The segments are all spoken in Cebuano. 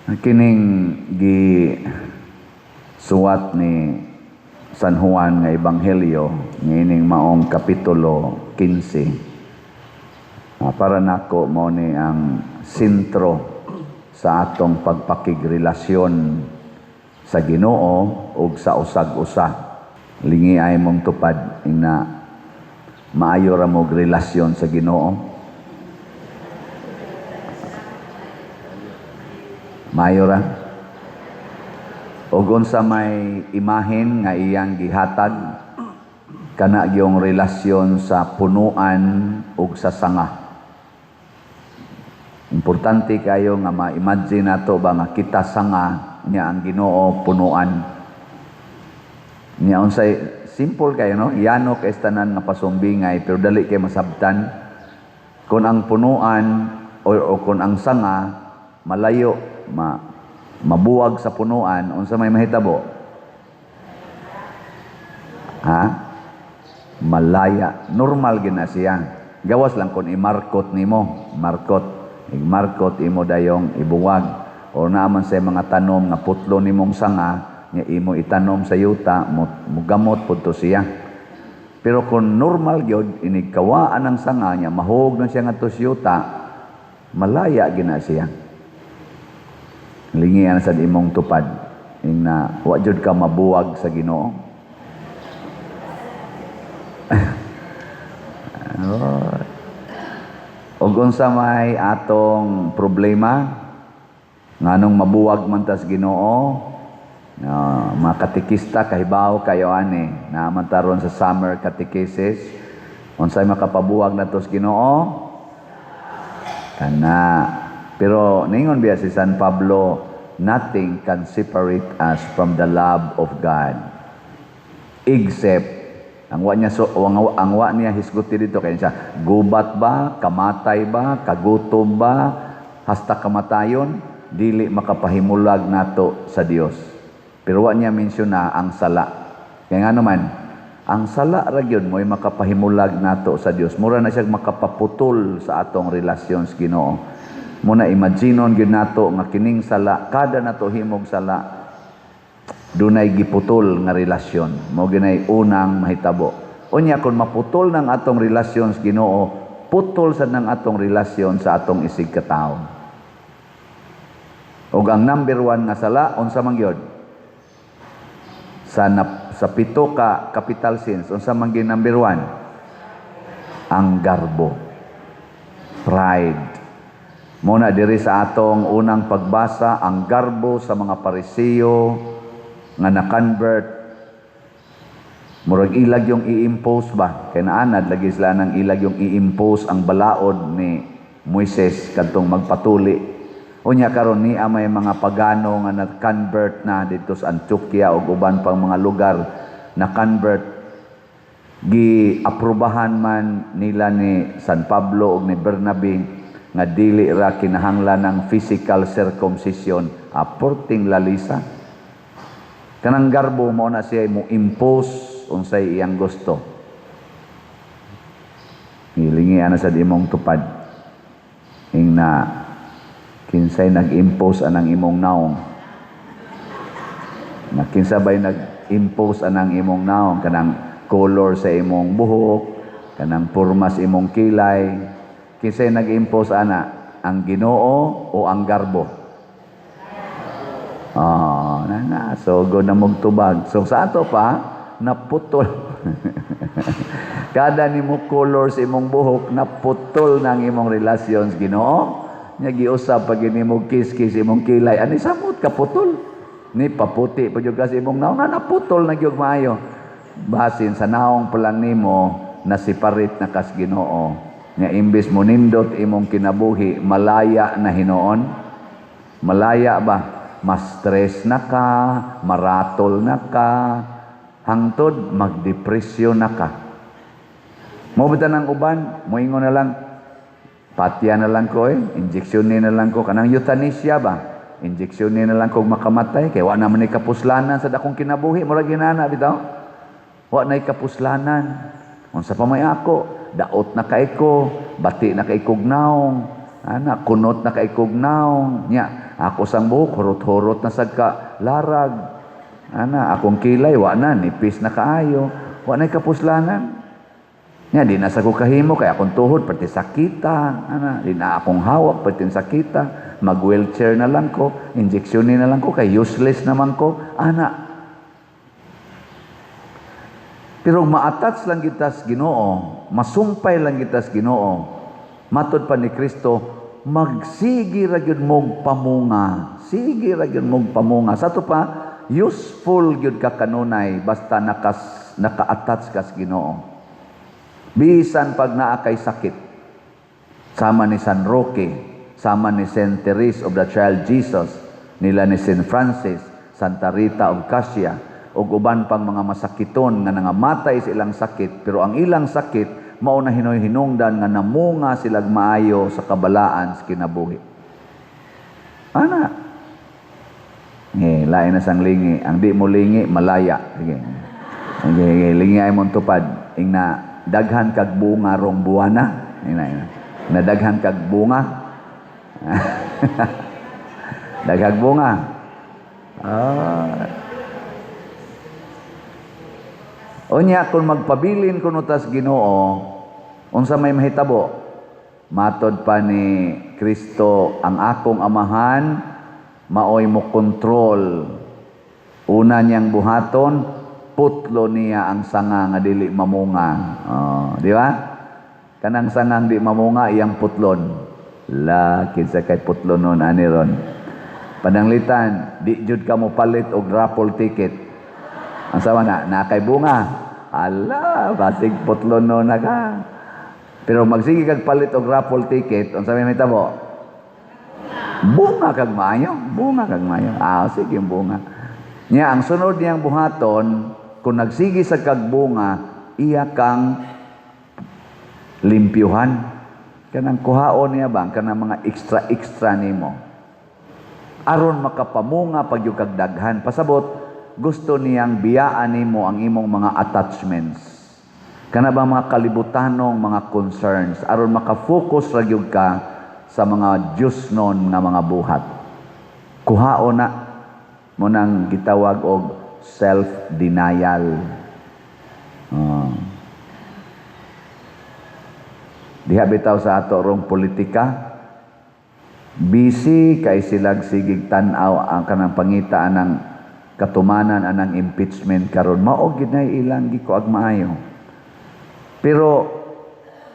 Kining gi suwat ni San Juan nga Ebanghelyo niining maong kapitulo 15. Para nako, mao ni ang sentro sa atong pagpakigrelasyon sa Ginoo ug sa usag-usa. Lingi ay mong tupad ina maayo ra mo relasyon sa Ginoo. Maayo ra. Ug unsa may imahen nga iyang gihatag kana gyung relasyon sa punuan ug sa sanga. Importante kayo nga ma-imagine nato ba nga kita sanga nya ang Ginoo punuan. Nya unsay simple kayo, no? Yano kay tanan nga pasumbingay, pero dali kay masabtan. Kung ang punuan o kung ang sanga malayo, mabuwag sa punuan, unsa may mahitabo? Ha? Malaya. Normal gina siya. Gawas lang kung imarkot nimo, markot. Igmarkot imo dayong ibuwag. O naman sa mga tanom nga putlo nimong sanga, nga imo itanom sa yuta, mugamot pud to siya. Pero kung normal gyud, inig kawaan ang sanga niya, mahog na siya ngadto sa yuta, malaya gina siya. Lingian sa imong tupad ing na wa jud ka mabuwag sa Ginoo. Oh. Ug unsa may atong problema nganong mabuwag man tas Ginoo? Mga katekista kahibaw kayo ani, naa man ta ron sa summer catechesis. Unsay makapabuwag nato sa Ginoo? Kana. Pero ningon biya si San Pablo, "Nothing can separate us from the love of God." Except ang wa niya, so ang wa niya hisguti dito kay siya gubat ba, kamatay ba, kagutom ba, hasta kamatayon dili makapahimulag nato sa Dios. Pero wa niya mention na ang sala. Kaya nga naman, ang sala ra gyud mo'y makapahimulag nato sa Dios. Mura na siya makapaputol sa atong relasyon sa Ginoo. Muna imaginon gyud nato nga kining sala, kada nato himog sala, dunay giputol nga relasyon. Mao ginay unang mahitabo. Unya kung maputol ng atong relasyon sa Ginoo, putol sad ng atong relasyon sa atong isig katawo. Ug ang number one nga sala, unsa man gyud? Sa pito ka capital sins, unsa man gyud number one? Ang garbo. Pride. Muna diri sa atong unang pagbasa, ang garbo sa mga Parisiyo nga na-convert, murag ilag yung i-impose ba? Kay naanad lagi sila nang ilag yung i-impose ang balaod ni Moises kadtong magpatuli. Unya karon niya may mga pagano nga na-convert na dito sa Antioquia ug uban pang mga lugar na convert, gi-aprobahan man nila ni San Pablo ug ni Bernabe nga dili ra kinahanglan ng physical circumcision, aporting lalisa. Kanang garbo, mo na siya mo impose unsay iyang gusto. Hilingi ana sa imong tupad ing na kinsay nag-impose anang imong naong, na kinsa bay nag-impose anang imong naong, kanang color sa imong buhok, kanang porma sa imong kilay, kinsay nag-impose ana, ang Ginoo o ang garbo? Ah, na na. So, go na magtubag. So, sa ato pa, naputol. Kada nimo color sa imong buhok, naputol ng imong relasyon sa Ginoo. Nya giusab pag nimo kiss-kiss imong kilay. Ani samot ka putol. Ni paputi pa jud ka sa imong naong na naputol na gyud maayo. Basin sa naong pa lang nimo na separate na kas Ginoo. Nya imbes mo nindot imong kinabuhi, malaya na hinuon. Malaya ba? Mas-stress na ka, maratol na ka, hangtod magdepresyon na ka. Mo bitaw ng uban, moingon na lang, patya na lang ko eh, injeksyon ni na lang ko, kanang euthanasia ba? Injeksyon ni na lang ko makamatay, kay wa naman ni kapuslanan sa dakong kinabuhi, murag ginana bitaw. Wa na'y kapuslanan. Unsa pa may ako, daot na kay ko, bati na kay kog naong, ana, kunot na kay kog naong, nya, Ako sang buhok hurot-hurot na sad ka larag. Ana, akong kilay wa na, nipis na kaayo. Wa na kapuslanan. Nya di na sa ko kahimo kay akong tuhod perti sakita, ana, di na akong hawak perti sakita. Mag wheelchair na lang ko, injeksyon na lang ko kay useless naman ko, ana. Pero ma-attach lang kita sa Ginoo, masumpay lang kita sa Ginoo. Matod pa ni Kristo, magsige ra gyud mog pamunga. Sige ra gyud mog pamunga. Sa ato pa, useful gyud ka kanunay basta naka-attach ka sa Ginoo. Bisan pag naa kay sakit, sama ni San Roque, sama ni Saint Therese of the Child Jesus, nila ni Saint Francis, Santa Rita of Cascia, ug uban pang mga masakiton nga nangamatay sa ilang sakit, pero ang ilang sakit mao na hinoy hinungdan nga namunga silag maayo sa kabalaan sa kinabuhi. Ana. Nge, lain na sang lingi. Ang di mo lingi, malaya. Sige. Sige, sige, lingi ay mong tupad. Ingna, daghan kag bunga rong buwana. Ingna, ingna. Na daghan kag bunga. Daghang bunga. Ah. Unya kung magpabilin kuno tas Ginoo, unsa may mahitabo? Matod pa ni Kristo, ang akong amahan maoy mo kontrol. Una niyang buhaton, putlo niya ang sanga nga dili mamunga. Oh, di ba? Kanang sangang di mamunga, iyang putlon. La, kinsa kay putlon nun ani ron. Pananglitan, di jud ka mo palit og raffle ticket. Ang sama na, naa kay bunga. Ala, basig putlon nun na ka. Pero magsige kag palit og raffle ticket, unsa may mahitabo? Bunga kag maayo, bunga kag maayo. Ah, sige bunga. Nya ang sunod niyang buhaton, kung nagsige sa kag bunga, iya kang limpyuhan. Kanang kuhaon niya ba kanang mga extra extra nimo. Aron makapamunga pag kag daghan. Pasabot, gusto niyang biyaan nimo ang imong mga attachments. Kana ba mga kalibutanong mga concerns aron maka-focus ra gyud ka sa mga Diyosnon nga mga buhat. Kuhaon na mo nang gitawag og self-denial. Diha bitaw sa ato rong politika, busy kay silag sigig tan-aw ang kanang pangita anang katumanan anang impeachment karon, mao gid nay ilang gikuag maayo. Pero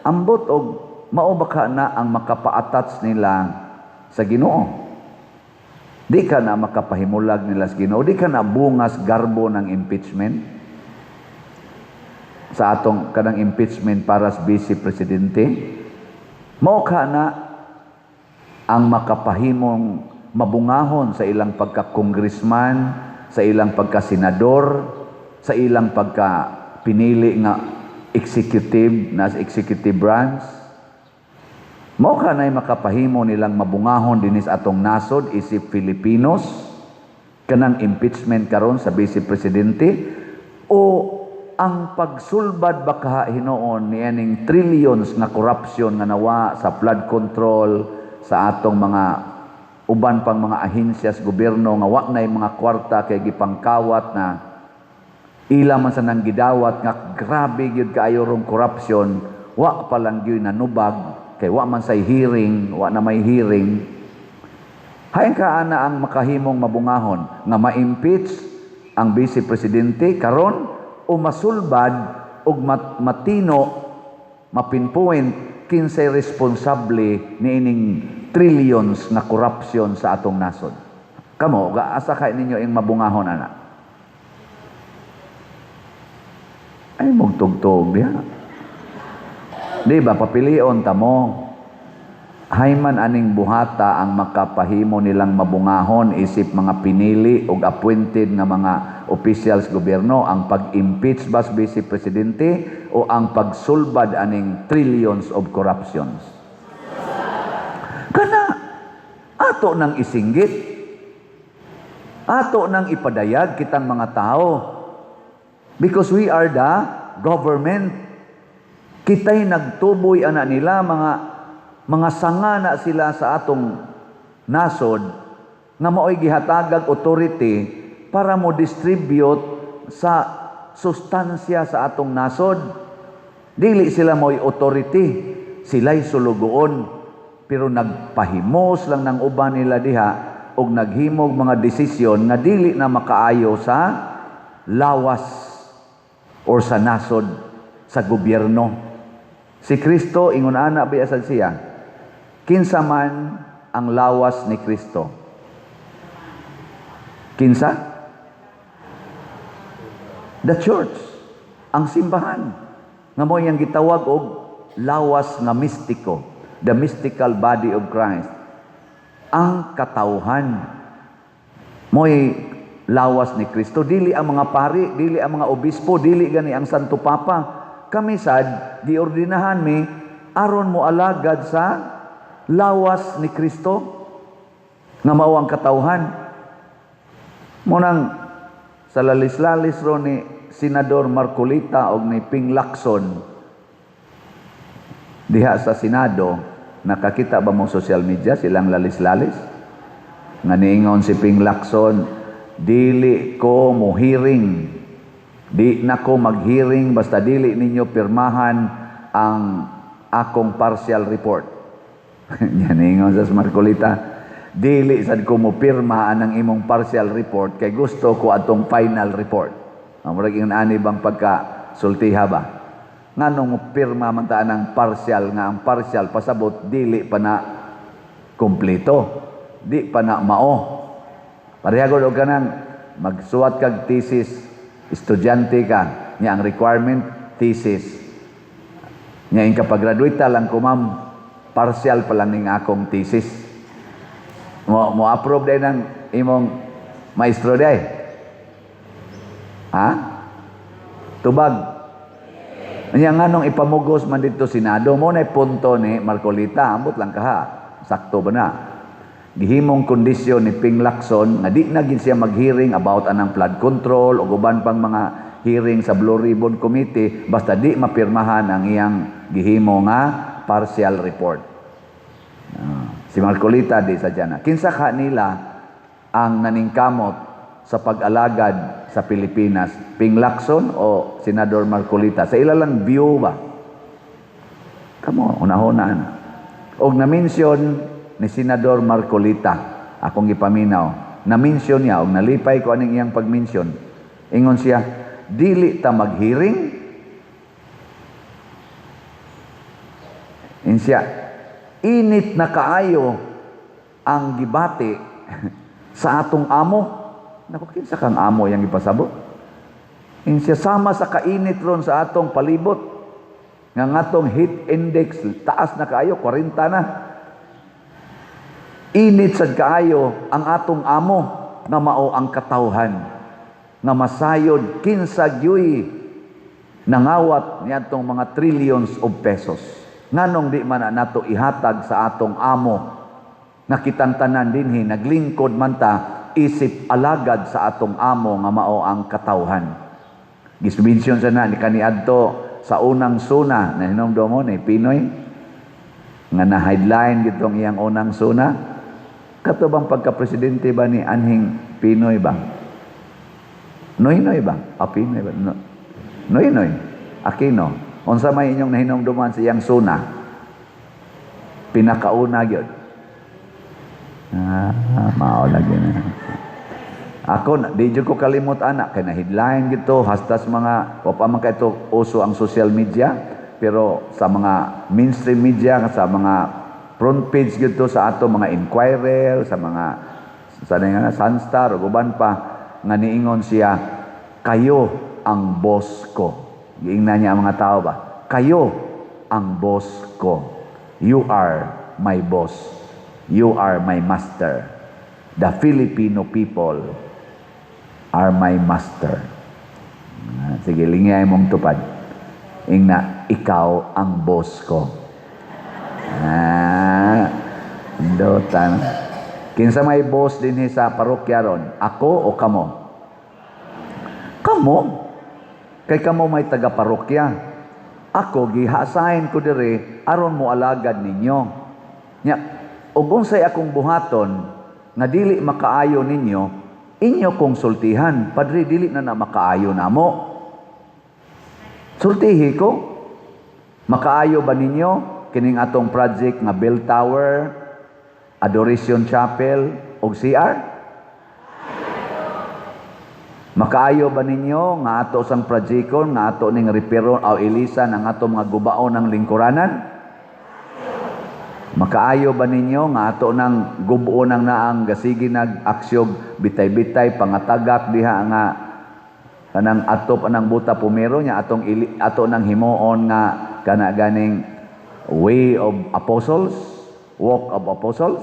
ambot og mao ba ka na ang makapa-attach nila sa Ginoo? Di ka na makapahimulag nila sa Ginoo, di ka na bungas garbo ng impeachment sa atong kanang impeachment para sa vice presidente. Mao ka na ang makapahimong mabungahon sa ilang pagka-congressman, sa ilang pagka-senador, sa ilang pagka-pinili nga executive na sa executive branch. Mao ka na'y makapahimo nilang mabungahon dinis atong nasod isip Filipinos kanang impeachment karon sa vice presidente, o ang pagsulbad baka hinuon ni aning trillions nga corruption nga nawa sa flood control, sa atong mga uban pang mga ahensya sa gobyerno nga wa nay mga kwarta kay gipangkawat na ila man sa nang gidawat nga grabe gyud kaayo rong corruption, wa pa lang gyud nanubag kay wa man say hearing, wa na may hearing. Hain ka ana ang makahimong mabungahon nga ma-impeach ang vice presidente karon o masulbad og matino mapinpoint kinsay responsable niining trillions nga corruption sa atong nasod? Kamo, asa kay ninyo ing mabungahon ana? Ay mugtugtog diha. Di ba papilion ta mo? Hayman aning buhata ang makapahimo nilang mabungahon isip mga pinili og appointed nga mga officials gobyerno, ang pag-impeach ba sa vice presidente o ang pagsulbad aning trillions of corruptions? Kana ato nang isinggit, ato nang ipadayag kitang mga tao, because we are the government. Kita'y nagtuboy ana nila, mga sanga na sila sa atong nasod. Nga mao'y gihatagag authority para mo distribute sa sustansya sa atong nasod. Dili sila mo'y authority, sila'y sulugoon. Pero nagpahimos lang ng uban nila diha og naghimog mga desisyon nga dili na makaayo sa lawas or sa nasod, sa gobyerno. Si Kristo, ingon ana biya sad siya. Kinsa man ang lawas ni Kristo? Kinsa? The church, ang simbahan. Nga mao iyang gitawag og lawas nga mistiko, the mystical body of Christ. Ang katawhan mo'y lawas ni Kristo. Dili ang mga pari, dili ang mga obispo, dili gani ang Santo Papa. Kami sad, giordinahan mi aron mo alagad sa lawas ni Kristo nga mao ang katawhan. Munang sa lalis-lalis ro ni Senador Marcoleta og ni Ping Lacson diha sa Senado, nakakita ba mo social media silang lalis-lalis? Nga niingon si Ping Lacson, "Dili ko mo hearing. Di na ko mag-hearing basta dili ninyo pirmahan ang akong partial report." Yan ingon sa Marcoleta, "Dili sad ko mo pirma ang imong partial report kay gusto ko atong final report." Ang murag ingon ani bang pagka sultiha ba? Nganong mo pirma man ta ng partial nga ang partial pasabot dili pa na kumpleto? Di pa na mao. Pareha gud og kanang magsuwat kag thesis, estudyante ka, nya ang requirement thesis. Nya ing kapag-graduate lang ko, "Ma'am, partial pa lang ning akong thesis." Mo mo approve din ng imong maestro day? Ha? Tubag. Nya nganong ipamugos man dito Senado? Mo na punto ni Marcoleta, ambot lang kaha. Sakto ba na? Gihimong kondisyon ni Ping Lacson nga di na gid siya mag-hearing about anang flood control o uban pang mga hearing sa Blue Ribbon Committee basta di mapirmahan ang iyang gihimo nga partial report. Ah, si Marcoleta di sa na. Kinsa ka nila ang naningkamot sa pag-alagad sa Pilipinas? Ping Lacson o Senador Marcoleta? Sa ila lang view ba? Kamo, una-una na. Og na-mention ni Senador Marcoleta, akong gipaminaw, na-mention niya, og nalipay ko aning iyang pag-mention. Ingon siya, "Dili ta mag-hearing." Ingon siya, "Init na kaayo ang gibati sa atong amo." Naku, kinsa kang amo yang ipasabot? Ingon siya, "Sama sa kainit ron sa atong palibot. Nga ngatong heat index taas na kaayo, 40 na. Init sad kaayo ang atong amo nga mao ang katawhan nga masayod kinsa gyuy nangawat niadtong mga trillions of pesos. Nganong di man na nato ihatag sa atong amo nga kitang tanan dinhi naglingkod man ta isip alagad sa atong amo nga mao ang katawhan?" Gismention sa na ni kaniadto sa unang SONA na hinumdum mo ni PNoy nga na headline gitong iyang unang SONA. Kato bang pagka-presidente ba ni anhing PNoy ba? Noynoy ba? Ah, PNoy ba? No. Noynoy Aquino. Unsa may inyong nahinumduman sa iyang SONA? Pinakauna gyud. Ah, mao lagi na. Ako, di jud ko kalimot ana kay na headline gito hastas mga wa pa man kay to uso ang social media, pero sa mga mainstream media, sa mga front page gito sa ato mga Inquirer, sa mga sa nga Sunstar ug uban pa, nga niingon siya, "Kayo ang boss ko." Giingnan niya ang mga tao ba, "Kayo ang boss ko. You are my boss. You are my master. The Filipino people are my master." Ah, sige, lingay mong tupad. Ingna, "Ikaw ang boss ko." Ah, dotan. Kinsa may boss dinhi sa parokya ron? Ako o kamo? Kamo. Kay kamo may taga-parokya. Ako giha-assign ko diri aron mo alagad ninyo. Nya, ug unsay akong buhaton nga dili makaayo ninyo, inyo kong sultihan. "Padre, dili na na makaayo namo." Sultihi ko. Makaayo ba ninyo kining atong project nga bell tower, Adoration Chapel ug CR? Makaayo ba ninyo nga ato sang projecton nga ato ning repair-on o ilisan ang ato mga gubaon ng lingkuranan? Makaayo ba ninyo nga ato nang gubuon ang naang gasigi nag aksyog bitay-bitay pangatagak diha nga kanang atop anang buta pumero nya atong ili, ato nang himuon nga kana ganing Way of Apostles, Walk of Apostles?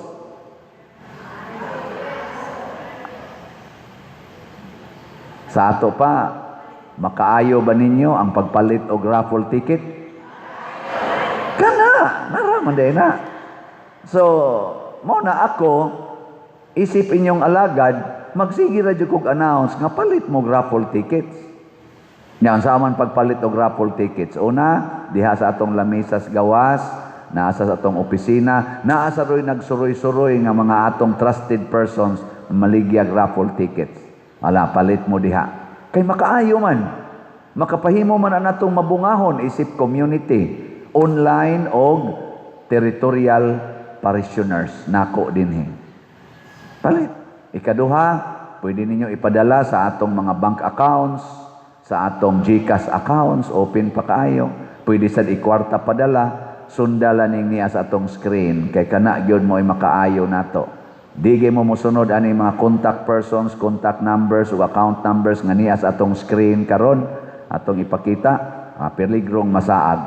Sa ato pa, makaayo ba ninyo ang pagpalit og raffle ticket? Kana, naraman din na. So, mo na ako, isip inyong alagad, magsige ra jud kog announce nga palit mo raffle tickets. Nya unsa man pagpalit og raffle tickets? Una, diha sa atong lamisas gawas, naa sa atong opisina, naa sa roy nagsuroy-suroy nga mga atong trusted persons maligyag raffle tickets. Ala, palit mo diha. Kay makaayo man. Makapahimo man ang atong mabungahon isip community, online og territorial parishioners nako dinhi. Palit. Ikaduha, pwede ninyo ipadala sa atong mga bank accounts, sa atong GCash accounts, open pa kaayo. Pwede sad ikwarta padala, sundala ning niya sa atong screen kay kana gyud mo ay makaayo nato. Di gyud mo mosunod ani mga contact persons, contact numbers ug account numbers nga niya sa atong screen karon atong ipakita, peligrong masaag.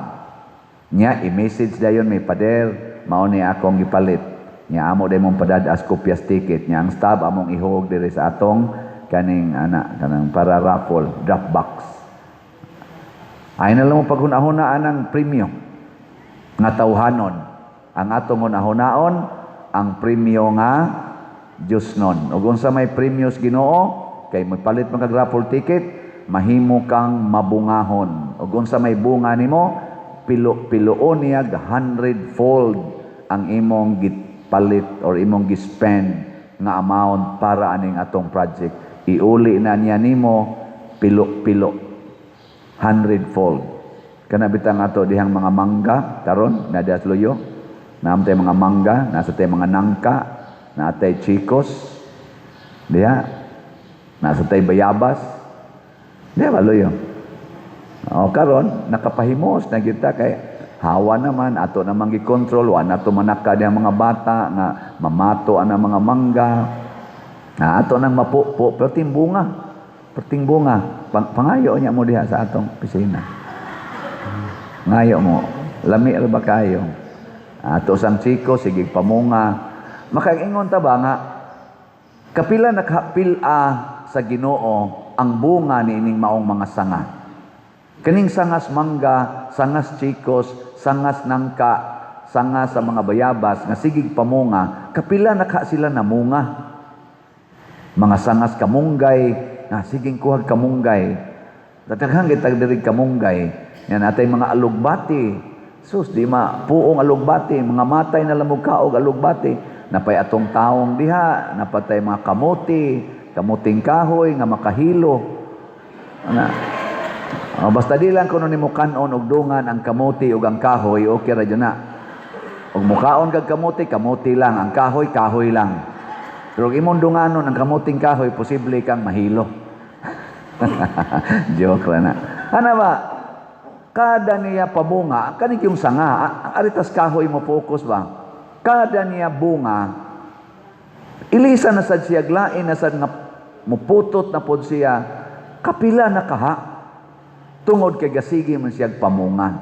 Nya i-message dayon may, "Pader, mao ni akong gipalit." Nya amo day mong padad-as kopyas ticket. Nya ang staff among ihog diri sa atong kaning ana kanang para raffle drop box. Ay na lang mo paghuna-hunaan ang premyo nga tawhanon. Ang atong hunahunaon ang premyo nga Diyosnon. Ug unsa may premyo sa Ginoo? Kay magpalit man kag raffle ticket, mahimo kang mabungahon. Ug unsa may bunga nimo? Pilo-piloon niya, hundredfold ang imong gipalit or imong gispend nga amount para aning atong project. Iuli na niya nimo pilo-pilo, hundredfold. Kana bitang ato dihang mga mangga karon na diha sa Luyo. Naam tay mga mangga, nasa tay mga nangka, natay chikos. Diha. Nasa tay bayabas. Diha ba, Luyo? O karon nakapahimos na kita kay hawa naman ato namang gikontrol, wa na to manaka diha mga bata nga mamato ana mga mangga. Na ato nang mapupo perting bunga. Perting bunga. Pangayo niya mo diha sa atong pisina. Ngayo mo. Lami ra ba kayo? Ato sang chiko sige pamunga. Makaingon ta ba nga kapila nakapil-a sa Ginoo ang bunga niining maong mga sanga? Kaning sangas mangga, sangas chikos, sangas nangka, sanga sa mga bayabas nga sigig pamunga, kapila naka sila namunga? Mga sangas kamunggay, nga siging kuhag kamunggay. Daghan kitag diri kamunggay. Yan atay mga alugbati. Sus, di ma puong alugbati, mga matay na lamog kaog alugbati. Napay atong taong diha, napatay mga kamuti, kamuting kahoy nga makahilo. Ana. Oh, basta di lang kuno nimo kan-on og dungan ang kamuti ug ang kahoy, okay ra jud na. Og mukaon kag kamuti, kamuti lang, ang kahoy, kahoy lang. Pero kung imong dunganon ang kamuting kahoy, posible kang mahilo. Joke ra na. Ana ba? Kada niya pabunga, kaning yung sanga, aritas kahoy mo focus ba? Kada niya bunga, ilisa na sad siya, glain na sad nga muputot na pod siya, kapila na kaha, tungod kay gasigi man siyag pamunga.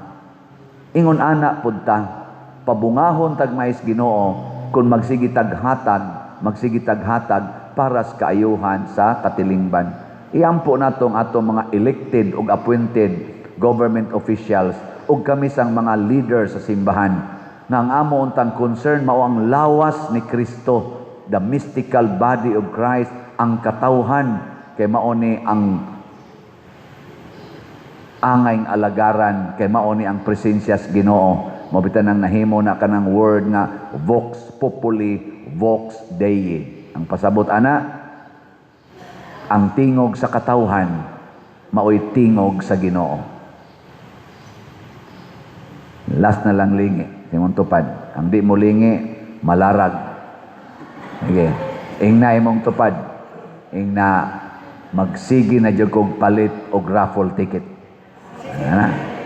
Ingon ana pud ta, pabungahon tag mais Ginoo kung magsige tag hatag, magsige tag hatag para sa kaayuhan sa katilingban. Iampo natong atong mga elected ug appointed government officials ug kami sang mga leader sa simbahan nga ang amo untang concern mao ang lawas ni Kristo, the mystical body of Christ, ang katawhan, kay mao ni ang angayng alagaran, kay mao ni ang presensya sa Ginoo. Mao bitan ang nahimo na kanang word nga vox populi vox Dei. Ang pasabot ana, ang tingog sa katawhan maoy tingog sa Ginoo. Last na lang, lingi. Imong tupad. Ang di mo lingi, malarag. Sige. Ingna imong tupad. Ingna magsige na jud kog palit og raffle ticket. Ana.